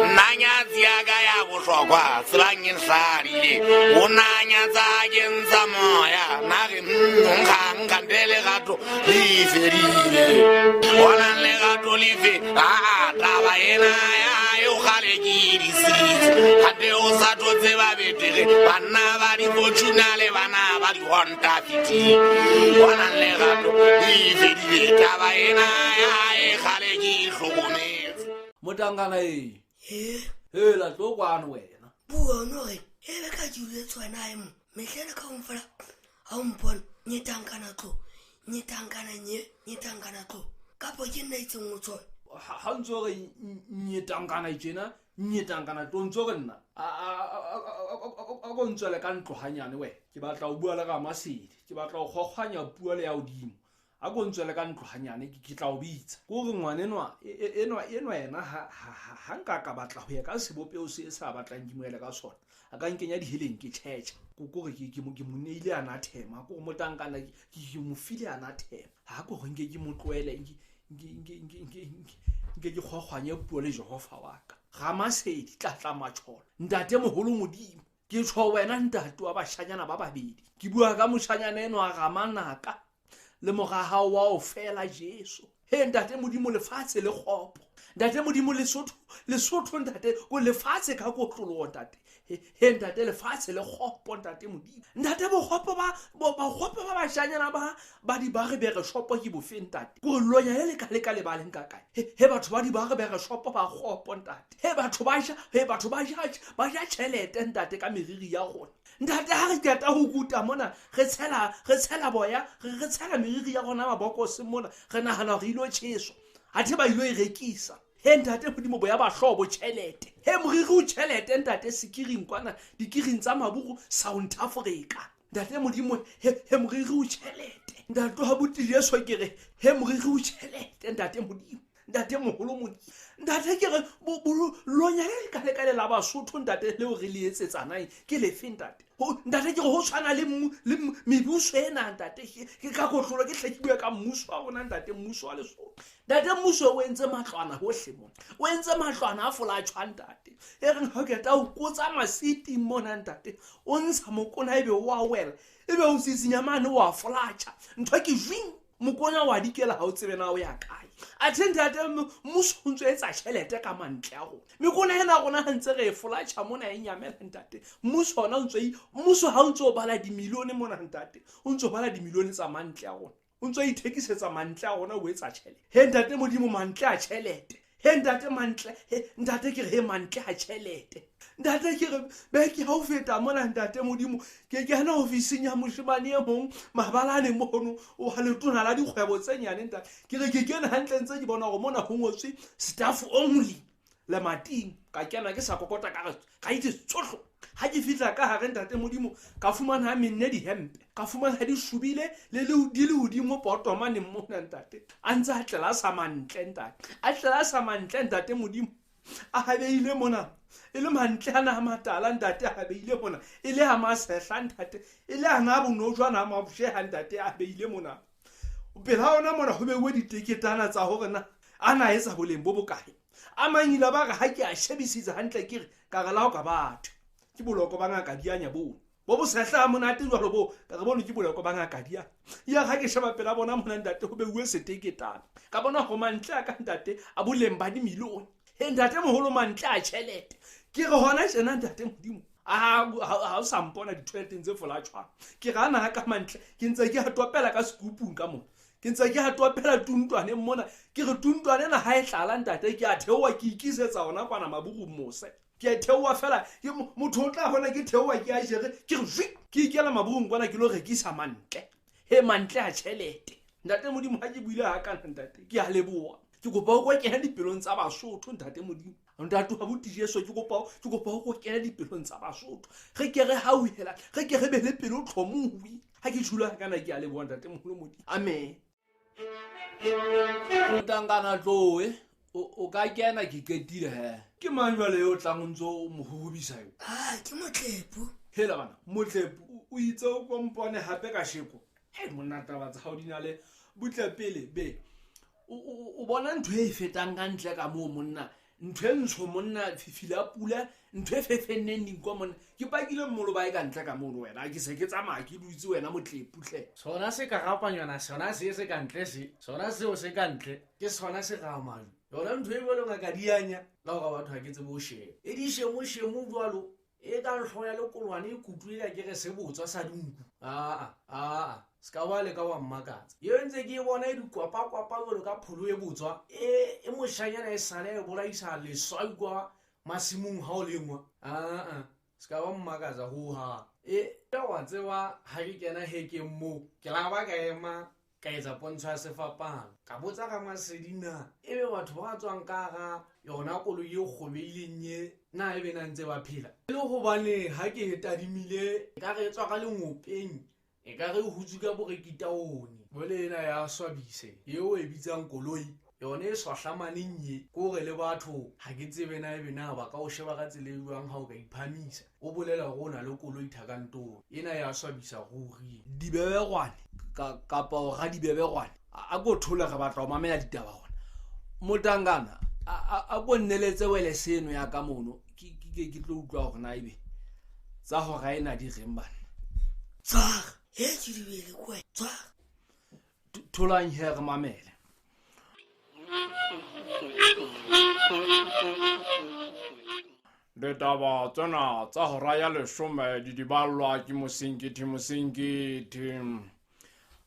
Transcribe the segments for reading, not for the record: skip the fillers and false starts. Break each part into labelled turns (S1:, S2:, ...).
S1: Nna nyatsi ya ka ya bohlokwa tsebang e hladile o na nyatsa ke ntsha moya na re nkgang kgante lerato le fedile bonang lerato lefe aa taba ena ya eo kgale ke disitse kgante o sa tlo tseba betere banna ba di-fortuna le bana ba di-honda fitile bonang lerato le fedile taba ena ya e kgale ke hlokometse.
S2: Motangana e.
S3: Ee.
S2: Hela tlo kwano wena.
S3: Bua no re e be ka ke duletse wena ae mo mehlena ka gong fela ga o mpona nyetankana tlo nyetankana nye nyetankana tlo kapo ke nna itseng o tsone.
S2: Ha ntse o re nyetankana tjena nyetankana tlo ntse o re nna a ko ntswele ka ntlo hanyane wena ke batla ho bua le Ramasedi ke batla ho kgokgwanya puo le ya hodimo a ko ntswele ka ntlo hanyane ke tla o bitsa ko re ngwanenwa enwa enwa yena ha nka ka batla ho ya ka sebopeho se sa batlang ke moele ka sona a ka nkenya diheleng ke tjhetjha ko ko re ke mo ke mo neile anathema ko motankana ke mo file anathema ha ko re nke ke mo tlohele nke ke kgokgwanye puo le Jehova wa ka Ramasedi tlatla matjhola ntate moholo Modimo ke tjho wena ntate wa bashanyana ba babedi ke bua ka moshanyana enwa Ramanaka le mora hao wa o fela Jesu he ntate Modimo lefatshe le kgopo ntate Modimo Lesotho Lesotho ntate ko lefatshe ka kotloloho ntate he ntate lefatshe le kgopo ntate Modimo ntate bokgopo ba bokgopo ba bashanyana ba ba di barebere shopo ke bofe ntate ko lonya le le ka le ka lebaleng ka kae he batho ba di barebere shopo ba kgopo ntate he batho ba ja he batho ba ja ba ja tjhelete ntate ka meriri ya rona ntate ha re qeta ho kuta mona re tshela boya re tshela meriri ya rona mabokoseng mona re nahana hore ilo tjheswa athe ba ilo e rekisa he ntate Modimo boya ba hlobo tjhelete he moriri o tjhelete ntate sekiring kwana dikiring tsa maburu South Africa ntate Modimo he moriri o tjhelete ntate wa buti Jesu ke re he moriri o tjhelete ntate Modimo ntate moholo Modimo ntate ke re lonya le ka le ka le la Basotho ntate leo re le etsetsanang ke lefe ntate ntate ke re ho tshwana le mebuso ena ntate ke ka kotlolo ke hle ke bue ka mmuso wa rona ntate mmuso wa Lesotho ntate mmuso o entse matlwana hohle mona o entse matlwana a folatjhwa ntate e reng ha o qeta o kotsa masiting mona ntate o ntsha mokona ebe o a wela ebe o tsitsinya mane o a folatjha ntho ke jwing mokona wa dikela ha o tsebe na o ya kae athe ntate mmuso o ntso etsa tjhelete ka mantle a rona mekona ena rona ha ntse re e folatjha mona e nyamela ntate mmuso ona o ntso mmuso ha o ntso o bala dimilione mona ntate o ntso bala dimilione tsa mantle a rona o ntso ithekisetsa mantle a rona o etsa tjhelete he ntate Modimo mantle a tjhelete he ntate mantle he ntate ke re he mantle a tjhelete ntate ke re beke ha o feta mona ntate Modimo ke kena ofising ya moshemane e mong mabalane mono wa letona la dikgwebo tse nyane ntate ke re ke kene hantle ntse ke bona hore mona ho ngotswe staff only lemating ka kena ke sa kokota ka re ka itse tsohlo ha ke fihla ka hare ntate Modimo ka fumana ha menne dihempe ka fumana di shubile le di le hodimo potomaneng mona ntate a ntse a tlela sa mantle ntate a tlela sa mantle ntate Modimo a habeile mona e le mantle ana a matala ntate a habeile mona e le a masehla ntate e le ana a bonojwana a mabosheha ntate a beile mona pela ona mona ho beuwe diteketana tsa hore na a na etsa boleng bo bokae a mang ile ba re ha ke a shebisitse hantle ke re ka re lao ka batho ke boloko ba ngaka dianya bone bo bosehla monate jwalo bo ka re bone ke boloko ba ngaka dia ya ha ke sheba pela bona mona ntate ho beuwe seteketana ka bona ho mantle a ka ntate a boleng ba dimilione he ntate moholo mantle a tjhelete ke re hona tjena ntate Modimo ha o sa mpona ditholeteng tse folatjhwang ke re ana ka mantle ke ntse ke a topela ka sekupung ka mona ke ntse ke a topela tuntwaneng mona ke re tuntwane ena ha e tlala ntate ke a theoha ke ikisetsa ona kwana maburung mose ke a theoha fela ke motho o tla bona ke theoha ke a jere ke re zwi ke ikela maburung kwana ke lo rekisa mantle he mantle a tjhelete ntate Modimo ha ke buile ha kana ntate ke a leboha ke kopa o ko kena dipelong tsa Basotho ntate Modimo ntate wa buti Jesu ke kopa o ko kena dipelong tsa Basotho re ke re hauhela re ke re be le pelo tlhomohi ha ke tjhula kana ke a leboha ntate moholo Modimo amen Motangana tloe o ka kena ke qetile he ke mang jwale yo tlang o ntso o mo hohobisa yo
S3: ah ke Motlepu
S2: hela bana Motlepu o itse o kompone hape ka sheko he monna taba tsa hao di na le butle pele be O bona ntho e fetang ka ntle ka moo monna, ntho e ntsho monna, fifi la pula, ntho e fefenneng dinko monna. Ke pakile mmolo ba e ka ntle ka mono wena, ke se ke tsamaya ke dutse wena motleputlhe.
S4: Sona se ka gapanyana, sona se se ka ntle se, sona seo se ka ntle ke sona se gamang. Yona ntho e jalo ngaka dianya la gore batho ga ke tsebe o sheba. E di shemo-shemo jalo, e ka ntlho ya lekolwane e kutu e ka ke re se botswa sa dinku. Aa, aa, se ka ba le ka wa mmakatsa. Eo ntse ke e bona e dikwapa-kwapa jalo ka pholo e botswa, e moshanyana e sale e bolaisa leswai kwa masimong ha o lengwa. Aa, se ka ba mmakatsa hohang. E wa tseba ha ke kena hekeng moo, ke la ba ka ema ka etsa pontsho ya sefapano. Ka botsa ka masedi na ebe batho ba tswang ka hara yona koloi e kgobeileng e, na ebe na ntse ba phela? E le hobane ha ke e tadimile, e ka re e tswa ka lengopeng, e ka re e hutswe ka borekitaone. Jwale ena ya swabise, eo e bitsang koloi, yona e swahlamaneng ye, ke hore le batho ha ke tsebe na ebe na ba ka o sheba ka tsela e jwang ha o ka iphamisa. O bolela hore o na le koloi thakantong. Ena ya swabisa ruri.
S2: Dibebegwane, kapa o ra dibebegwane. A ko thole re batla ho mamela ditaba gona. Motangana, a ko nneletse wele seno ya ka mono. Ke tlo utlwa hore na ebe tsa hora ena di reng bana.
S3: Tshwara, he ke di bele kwa. Tshwara.
S2: Tholang he re mamele.
S5: Ditaba tsena tsa hora ya leshome di di ballwa ke Mosenkethi Mosenkethi.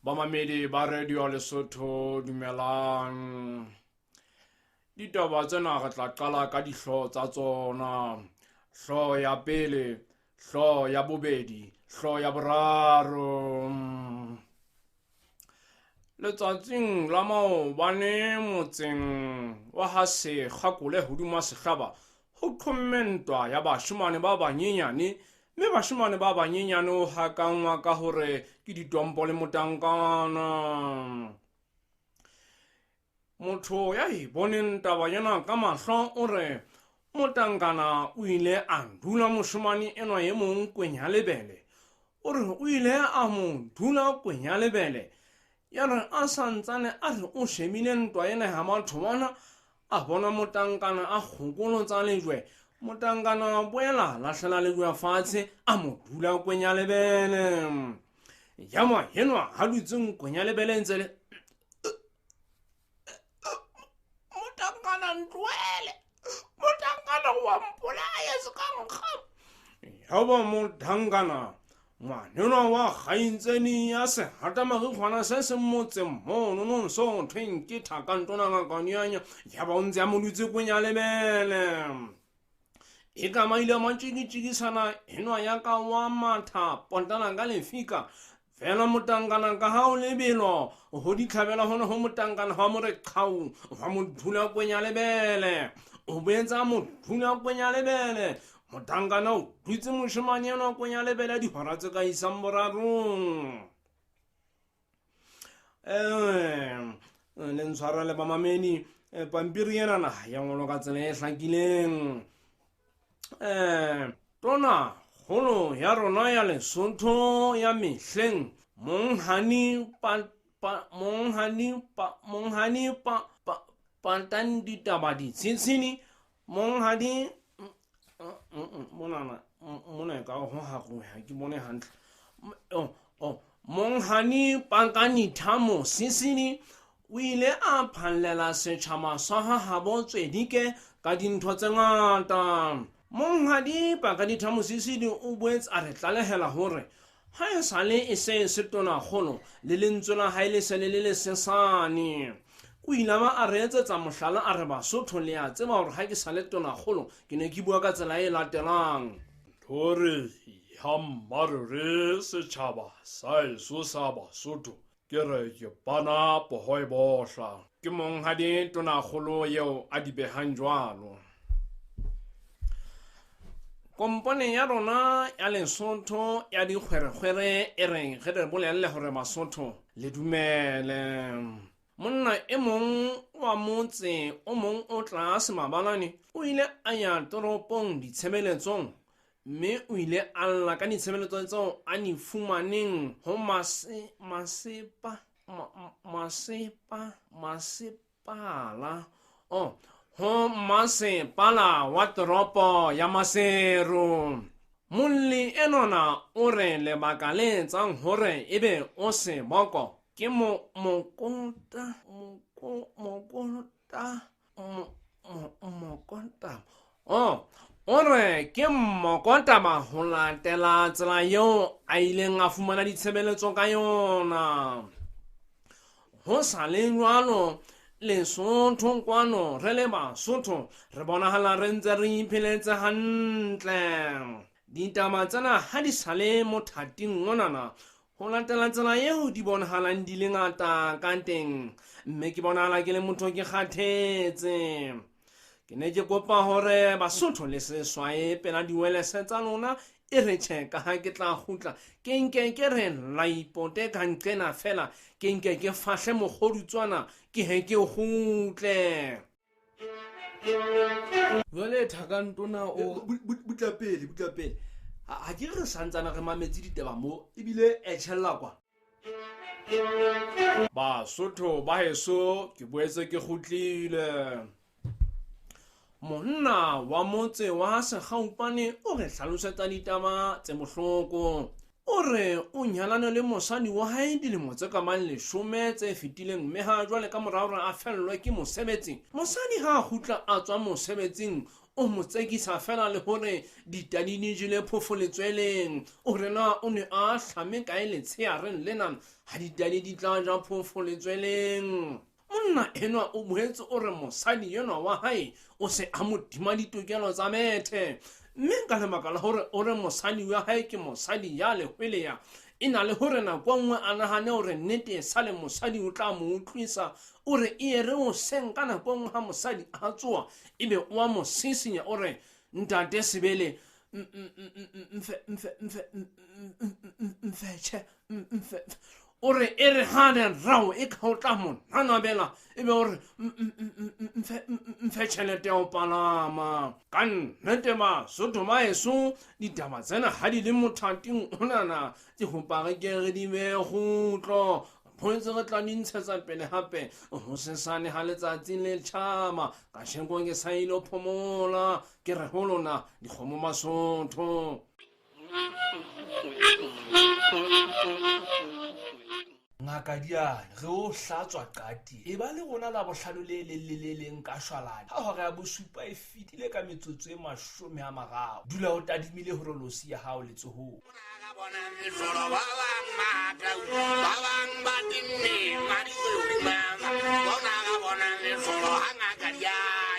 S5: Bamamedi ba Radio Lesotho dumelang. Ditaba tsena re tla qala ka dihlooho tsa tsona. Hlooho ya pele, hlooho ya bobedi, hlooho ya boraro. Letsatsing la maobane motseng wa ha Sekgakole hodima sehlaba ho qhomme ntwa ya bashemane ba banyenyane, mme bashemane ba banyenyane ho hakangwa ka hore ke ditompo le motankana. Motho ya e boneng taba ena ka mahlo o re motankana o ile a dula moshemane enwa e mong kwenya lebele. O re o ile a mo dula kwenya lebele. Ya re a santsane a re o shebile ntwa ena ya batho bana, a bona motankana a kgokolotsa lejwe. Motankana a boela a lahlela lejwe fatshe, a mo dula kwenya lebele. Ya mo enwa ha dutseng kwenya lebele ntse le motankana ntloele, motankana wa mpolaya se ka nkga. Ya ba motankana ngwanenwa wa kgaitsedi ya sehatamagikgwana se se motseng mono nong so thweng ke thakantona ngakanyanya, ya ba o ntse a mo dutse kwenya lebele. E ka maile a matjikitjikisana enwa ya ka wa matha pontana ka lefika. Fela motankana ka ha o lebelo ho ditlhabela hona ho motankana wa mo re qhau, wa mo dula kwenya lebele. O boetse a mo dula kwenya lebele. Motankana o dutse moshemane enwa kwenya lebele dihora tse ka isang borarong. Le ntshwarele bamamedi, pampiri ena na ya ngolwa ka tsela e hlakileng. Tona kgolo ya rona ya Lesotho ya mehleng, Monghadi pa, pa, Monghadi pa, Monghadi pa, pa, Patang ditaba ditshitshini, Monghadi, monana, mona e ka ho haruha, ke bone hantle. Monghadi Pakani Thamo Sisini o ile a phallela setjhaba sa ha habo Tswedike ka dintho tse ngata. Monghadi Pakani Thamo Sisini o boetse a re tlalehela hore ha e sale e se e se tonakgolo le lentswe la hae le se le le lesesane. O ile ba a re etsetsa mohlala a re Basotho le a tseba hore ha ke sa le tonakgolo ke ne ke bua ka tsela e latelang. Thore ya mmarere setjhaba sa eso sa Basotho ke re ke pana poho e bohla. Ke monghadi tonakgolo eo a di behang jwalo. Kompone ya rona ya Lesotho ya dikgwerekgwere e reng ge re bolelle hore Basotho le dumele. Monna e mong wa motse o mong o tlase mabalane o ile a ya toropong ditshebeletsong, mme o ile a lla ka ditshebeletso tseo a di fumaneng ho mase, masepa, ma, masepa, masepa. Masepala oh ho masepala wa toropo ya Maseru. Molli enona o re lebaka le etsang hore ebe o seboko ke mokota oh o re ke mokotaba ho latela tsela eo a ileng a fumana ditshebeletso ka yona. Ho sa le jwalo Lesotho kwano re le Basotho re bonahala re ntse re ipheletse hantle. Ditaba tsena ha di sale mothating onana ho latela tsela eo di bonahalang di le ngata ka teng, mme ke bonahala ke le motho ke kgathetse. Ke ne ke kopa hore Basotho le se swaye pela diwelese tsa lona e re tjhe ka ha ke tla kgutla ke nke ke re la ipote ka nqena fela ke nke ke fahle mokgodutswana ke he ke kgutle.
S4: Jwale thakantona o
S2: butla pele ha ke re santsana re mametse ditaba mo ebile e tjhella kwa.
S5: Basotho ba heso ke boetse ke kgutlile. Monna wa motse wa Sekgaupane o re hlalosetsa ditaba tse bohloko. O re o nyalane le mosadi wa hae dilemo tse ka mang 10 tse fetileng, mme ha jwale ka mora hore a fellwe ke mosebetsi, mosadi ha a kgutla a tswa mosebetsing o mo tsekisa fela le hore ditadi di jele phofo letsweleng. O re na o ne a hlame kae letsheareng lena ha ditadi di tla ja phofo letsweleng. Monna enwa o boetse o re mosadi enwa wa hae o se a mo tima ditokelo tsa methe, mme ka lebaka la hore o re mosadi wa hae ke mosadi ya lehweleya, e na le hore nako nngwe a nahane hore nnete e sale mosadi o tla mo utlwisa. O re e re o seng ka nako nngwe ha mosadi a tsoa ebe o a mo sisinya, o re ntate Sebele mfetšhe mfe, o re e re ha le rao e ka o tla mo nanabela ebe o re mfe tšhelete ya ho palama. Ka nnete Basotho ba heso ditaba tsena ha di le mothating onana ke kopa re ke re di behe kgutlo. Boetse re tla di ntshetsa pele hape ho sesane ha letsatsi le tjhama. Kasheko ke sa ilo phomola, ke re ho lona dikgomo Basotho.
S2: Ngaka Diane re o hlatswa qati e ba le rona la bohlano le leng le le leng ka shwalane ha hora ya bosupa e fetile ka metsotso e 30. Dula o tadimile horolosi ya hao letsohong.
S1: Ba bang ba tenne madi o mama bona ga bona le solo ha ngaka Diane.